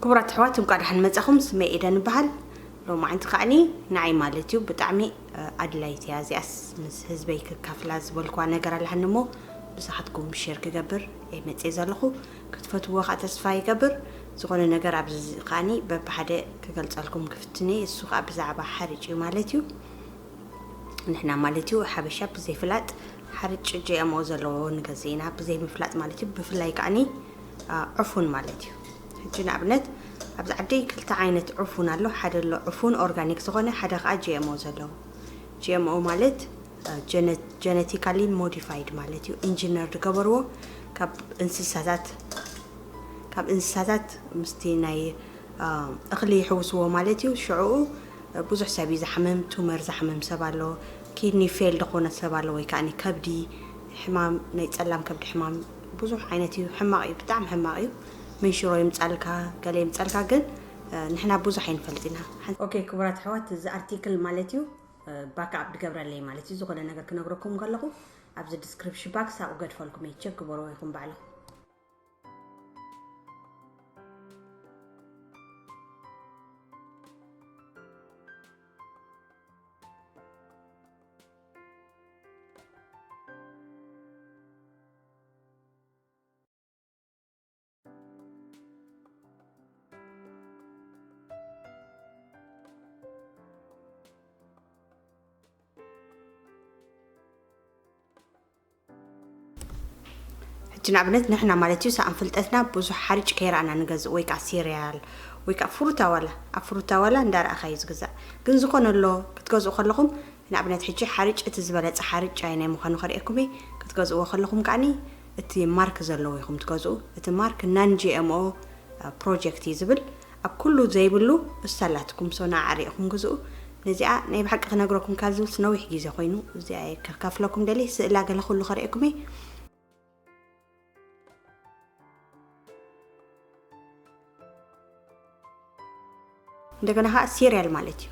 ክቡራት ኣሕዋት፣ እንኳዕ ደሓን መጻኹም። ስመይ ኤደን ይበሃል። ሎማዓንቲ ከዓኒ ንዓይ ማለት እዩ ብጣዕሚ፣ እ፣ ኣድላይት እያ። እዚኣስ ምስ ህዝበይ ክካፍላ ዝበልኩዋ ነገር ኣለሃኒ እሞ፣ ብሳኻትኩም ሼር ክገብር እየ መጽየ ዘለኹ። ክትፈትዎ ከዓ ተስፋ ይገብር። ዝኾነ ነገር ኣብዚ ከዓኒ በብሓደ ክገልጸልኩም ክፍትን እየ። እሱ ከዓ ብዛዕባ ሓርጭ እዩ ማለት እዩ። ንሕና ማለት እዩ ሓበሻ ብዘይፍላጥ ሓርጭ ጂ ኤም ኦ ዘለዎ ንገዝእ ኢና፣ ብዘይምፍላጥ ማለት እዩ። ብፍላይ ከዓኒ፣ አ፣ ዕፉን ማለት እዩ። ሕጂ ንኣብነት ኣብዚ ዓዲ ክልተ ዓይነት ዕፉን ኣሎ። ሓደ ኣሎ ዕፉን ኦርጋኒክ ዝኾነ፣ ሓደ ከዓ ጂ ኤም ኦ ዘለዎ። ጂ ኤም ኦ ማለት፣ አ፣ ጀነ-፣ ጀነቲካሊ ሞዲፋይድ ማለት እዩ። ኢንጂነር ዝገበርዎ ካብ እንስሳታት፣ ካብ እንስሳታት ምስቲ ናይ፣ አ፣ እኽሊ ይሕውስዎ ማለት እዩ። ሽዕኡ ብዙሕ ሰብ እዩ ዝሓምም፣ ቱመር ዝሓምም ሰብ ኣሎ፣ ኪድኒ ፌል ዝኾነ ሰብ ኣሎ፣ ወይ ከዓኒ ከብዲ ሕማም፣ ናይ ጸላም ከብዲ ሕማም ብዙሕ ዓይነት እዩ። ሕማቕ እዩ፣ ብጣዕሚ ሕማቕ እዩ። መንሽሮ ይምጻልካ፣ ገለ ይምጻልካ፣ ግን፣ እ፣ ንሕና ብዙሕ ኣይንፈልጥ ኢና። ሓን-፣ ኦኬ፣ ክቡራት ኣሕዋት፣ እዚ ኣርቲክል ማለት እዩ፣ እ፣ ባክኣፕ ድገብረለይ ማለት እዩ። ዝኾነ ነገር ክነግረኩም ከለኹ ኣብዚ ዲስክሪፕሽን ባክስ ኣብኡ ገድፈልኩም እየ፣ ቸክ ግበርዎ ኢኹም ባዕልኹም። ሕጂ ንኣብነት ንሕና ማለት እዩ ሰኣን ፍልጠትና ብዙሕ ሓርጭ ከይረኣና ንገዝእ፣ ወይ ከዓ ሲርያል ወይ ከዓ ፍሩታ ዋላ፣ ኣብ ፍሩታ ዋላ እንዳረኣኻ እዩ ዝግዛእ። ግን ዝኾነ ኣሎ ክትገዝኡ ከለኹም ንኣብነት ሕጂ ሓርጭ እቲ ዝበለጸ ሓርጭ ኣየናይ ምዃኑ ከርእየኩም እየ። ክትገዝእዎ ከለኹም ከዓኒ እቲ ማርክ ዘለዎ ኢኹም ትገዝኡ። እቲ ማርክ ናን ጂ ኤም ኦ ፕሮጀክት እዩ ዝብል። ኣብ ኩሉ ዘይብሉ እሳላትኩም ሶና ዓሪእኹም ግዝኡ። ነዚኣ ናይ ብሓቂ ክነግረኩም ካብ ዝብልስ ነዊሕ ግዜ ኮይኑ፣ እዚኣ እየ ከካፍለኩም ደልየ። ስእላ ገለ ኩሉ ከርእየኩም እየ። እንደገና ከዓ ሲርያል ማለት እዩ።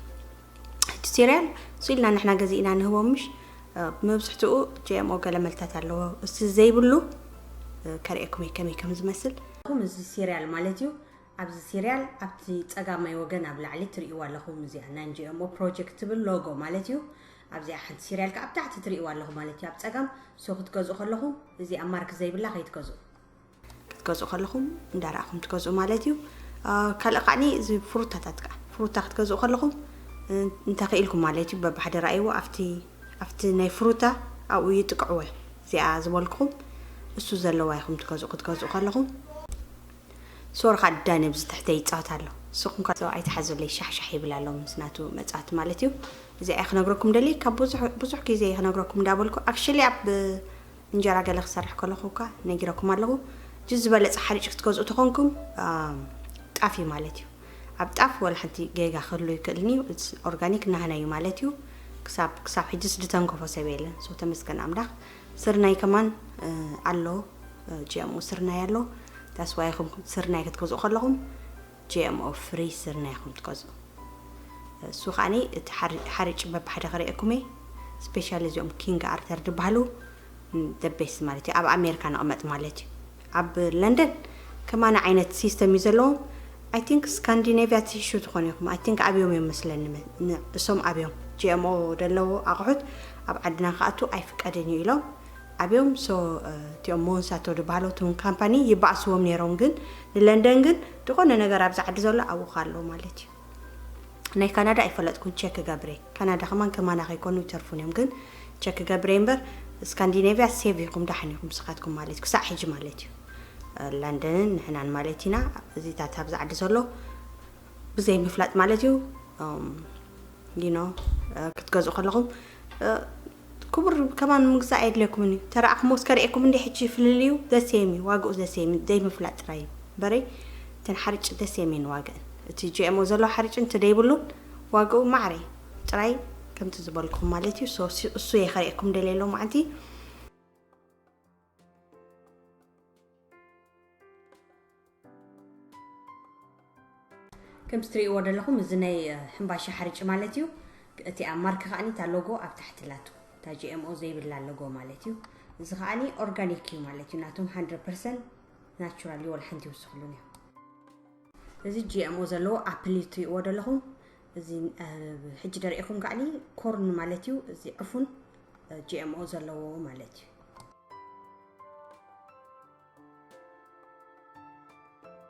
እቲ ሲርያል ስኢልና ንሕና ገዚእና ንህቦም ምሽ፣ እ፣ መብዝሕትኡ ጂ ኤም ኦ ገለ መልታት ኣለዎ። እሱ ዘይብሉ፣ እ፣ ከርእየኩም እየ ከመይ ከም ዝመስል። እዚ ሲርያል ማለት እዩ። ኣብዚ ሲርያል ኣብቲ ጸጋማይ ወገን ኣብ ላዕሊ ትርእይዋ ኣለኹም። እዚኣ ናን ጂ ኤም ኦ ፕሮጀክት ትብል ሎጎ ማለት እዩ። ኣብዚኣ ሓንቲ ሲርያል ከዓ ኣብ ታሕቲ ትርእይዋ ኣለኹም ማለት እዩ። ኣብ ጸጋም ሶ ክትገዝኡ ከለኹም እዚኣ ማርክ ዘይብላ ከይትገዝኡ። ክትገዝኡ ከለኹም እንዳረኣኹም ትገዝኡ ማለት እዩ። አ፣ ካልእ ከዓኒ እዚ ፍሩታታት ከዓ፣ ፍሩታ ክትገዝኡ ከለኹም፣ እ፣ እንተኽኢልኩም ማለት እዩ፣ በብሓደ ረኣይዎ ኣብቲ፣ ኣብቲ ናይ ፍሩታ ኣብኡ ይጥቅዕዎ። እዚኣ ዝበልኩኹም እሱ ዘለዋ ኢኹም ትገዝኡ፣ ክትገዝኡ ከለኹም። ሶሪ ከዓ ዳኒ ኣብዚ ትሕተይ ይጻወት ኣሎ። ንስኹም ከ ኣይትሓዙለይ፣ ሻሕሻሕ ይብል ኣሎ ምስ ናቱ መጻወቲ ማለት እዩ። እዚኣ እየ ክነግረኩም ደልየ፣ ካብ ብዙሕ፣ ብዙሕ ግዜ እየ ክነግረኩም እንዳበልኩ፣ ኣክሽሊ ኣብ እንጀራ ገለ ክሰርሕ ከለኹ እኳ ነጊረኩም ኣለኹ። ጅ ዝበለጸ ሓርጭ ክትገዝኡ ተኾንኩም፣ ኣም፣ ጣፍ እዩ ማለት እዩ። ኣብ ጣፍ ወላ ሓንቲ ጌጋ ክህሉ ይክእልኒ እዩ። እዚ ኦርጋኒክ ናህና እዩ ማለት እዩ። ክሳብ፣ ክሳብ ሕጅስ ዝተንከፎ ሰብ የለን። ሶ ተመስገን ኣምላኽ። ስርናይ ከማን፣ እ፣ ኣሎ፣ እ፣ ጂ ኤም ኦ ስርናይ ኣሎ። ታስዋይ ኢኹም ስርናይ ክትገዝኡ ከለኹም ጂ ኤም ኦ ፍሪ ስርናይ ኢኹም ትገዝኡ። እሱ ከዓኒ እቲ ሓር-፣ ሓርጭ በብሓደ ክርእየኩም እየ። ስፔሻሊ እዚኦም ኪንግ ኣርተር ዝበሃሉ፣ ም፣ the best ማለት እዩ። ኣብ ኣሜሪካ ንቕመጥ ማለት እዩ። ኣብ ለንደን ከማን ዓይነት ሲስተም እዩ ዘለዎም። I think ስካንዲኔቪያ ትሕሹ ትኾኑ ኢኹም። I think ኣብዮም እዮም መስለኒ፣ ም-፣ ን-፣ እሶም ኣብዮም። ጂ ኤም ኦ ደለዎ ኣቑሑት ኣብ ዓድና ክኣቱ ኣይፍቀድን እዩ ኢሎም ኣብዮም። ሶ፣ እ፣ እቲኦም ሞንሳቶ ዝበሃሉ እቶም ካምፓኒ ይባእስዎም ነይሮም፣ ግን ንለንደን ግን ዝኾነ ነገር ኣብዚ ዓዲ ዘሎ ኣብኡ ኣሎ ማለት እዩ። ናይ ካናዳ ኣይፈለጥኩን፣ ቸክ ገብረ። ካናዳ ከማን ከማና ከይኮኑ ይተርፉን እዮም፣ ግን ቸክ ገብረ እምበር ስካንዲኔቪያ ሴቭ ኢኹም፣ ደሓን ኢኹም ስኻትኩም ማለት እዩ፣ ክሳዕ ሕጂ ማለት እዩ። እ፣ ለንደንን ንሕናን ማለት ኢና። እዚታት ኣብዚ ዓዲ ዘሎ ብዘይ ምፍላጥ ማለት እዩ። እም፣ you know፣ እ፣ ክትገዝኡ ከለኹም፣ እ፣ ክቡር ከማን ምግዛእ የድልየኩምን እዩ። ተረኣኹሞ እስከ ርእየኩም እንዲ ሕጂ ፍልልዩ ዘሴም እዩ፣ ዋግኡ ዘሴም እዩ፣ ዘይምፍላጥ ጥራይ እዩ። በረይ እተን ሓርጭ ደሴም እየን ዋግእን። እቲ ጂ ኤም ኦ ዘሎ ሓርጭ እንተ ደይብሉን ዋግኡ ማዕረ ጥራይ ከምቲ ዝበልኩኹም ማለት እዩ። ሶ፣ እሱ፣ እሱ እየ ከርእየኩም ደልየ ሎማዓንቲ። ከምቲ ትርእይዎ ዘለኹም እዚ ናይ፣ እ፣ ሕምባሻ ሓርጭ ማለት እዩ። እቲ ኣብ ማርክ ከዓኒ እታ ሎጎ ኣብ ታሕቲ ኣላቶ፣ እታ ጂ ኤም ኦ ዘይብላ ሎጎ ማለት እዩ። እዚ ከዓኒ ኦርጋኒክ እዩ ማለት እዩ። ናቶም ሃንድረድ ፐርሰንት ናቹራል እዩ፣ ወላ ሓንቲ ይውስኽሉን እዮም። እዚ ጂ ኤም ኦ ዘለዎ ኣፕል እዩ ትሪእዎ ዘለኹም። እዚ ሕጂ ደሪእኹም ከዓኒ ኮርን ማለት እዩ። እዚ ዕፉን ጂ ኤም ኦ ዘለዎ ማለት እዩ።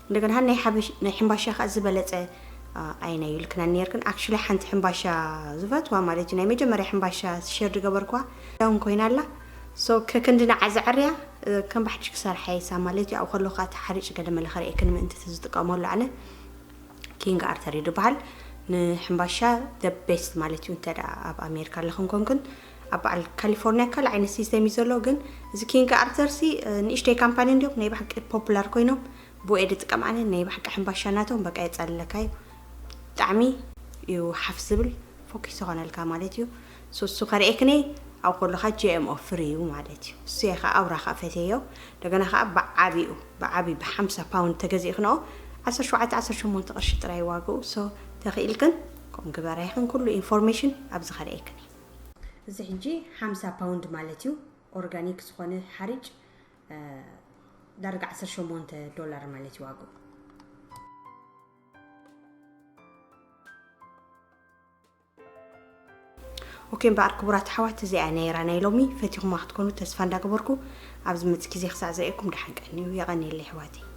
እንደገና ናይ ሓበሽ ናይ ሕምባሻ ከዓ ዝበለፀ ኣይናይ ይልክና ነርክን። ኣክቹሊ ሓንቲ ሕምባሻ ዝፈትዋ ማለት እዩ፣ ናይ መጀመርያ ሕምባሻ ሸር ዝገበርኳ ዳውን ኮይና ኣላ። ሶ ከክንዲ ንዓ ዘዕርያ ከም ባሕድሽ ክሰርሓ ይሳ ማለት እዩ። ኣብ ከሎ ከዓ ተሓሪጭ ገለ መለ ከርእየክን ምእንቲ ዝጥቀመሉ ኣነ ኪንግ ኣርተር እዩ ዝበሃል። ንሕምባሻ the best ማለት እዩ። እንተ ደኣ ኣብ ኣሜሪካ ኣለኽን ኮንክን ኣብ በዓል ካሊፎርኒያ ካልእ ዓይነት ሲስተም እዩ ዘሎ፣ ግን እዚ ኪንግ ኣርተር ሲ ንእሽተይ ካምፓኒ እንዲዮም ናይ ብሓቂ ፖፑላር ኮይኖም ብኡ እየ ዝጥቀም ኣነ። ናይ ብሓቂ ሕምባሻ ናቶም በቃ የጻልለካ እዩ። ብጣዕሚ እዩ ሓፍ ዝብል ፎኪስ ዝኾነልካ ማለት እዩ። ሶ እሱ ከርእየክኒ ኣብ ከለኻ ጂ ኤም ኦ ፍሪ እዩ ማለት እዩ። እሱ እየ ከዓ ኣውራ ከዓ ፈትየዮ። እንደገና ከዓ ብዓቢኡ ብዓቢ ብሓምሳ ፓውንድ ተገዚእክንኦ ዓሰርተ ሸውዓተ ዓሰርተ ሸሞንተ ቅርሺ ጥራይ ዋግኡ። ሶ ተኽኢልክን ከምኡ ግበራ ኢኽን። ኩሉ ኢንፎርሜሽን ኣብዚ ከርእየክን እዩ። እዚ ሕጂ ሓምሳ ፓውንድ ማለት እዩ። ኦርጋኒክ ዝኾነ ሓርጭ ዳርጋ ዓሰርተ ሸሞንተ ዶላር ማለት እዩ ዋግኡ። ኦኬ እምበኣር ክቡራት ኣሕዋት፣ እዚኣ ነይራ ናይ ሎሚ። ፈቲኹማ ክትኮኑ ተስፋ እንዳገበርኩ ኣብዚ መጽእ ግዜ ክሳዕ ዘርእየኩም ደሓን ቀንዩ። የቐንየለይ ኣሕዋተይ።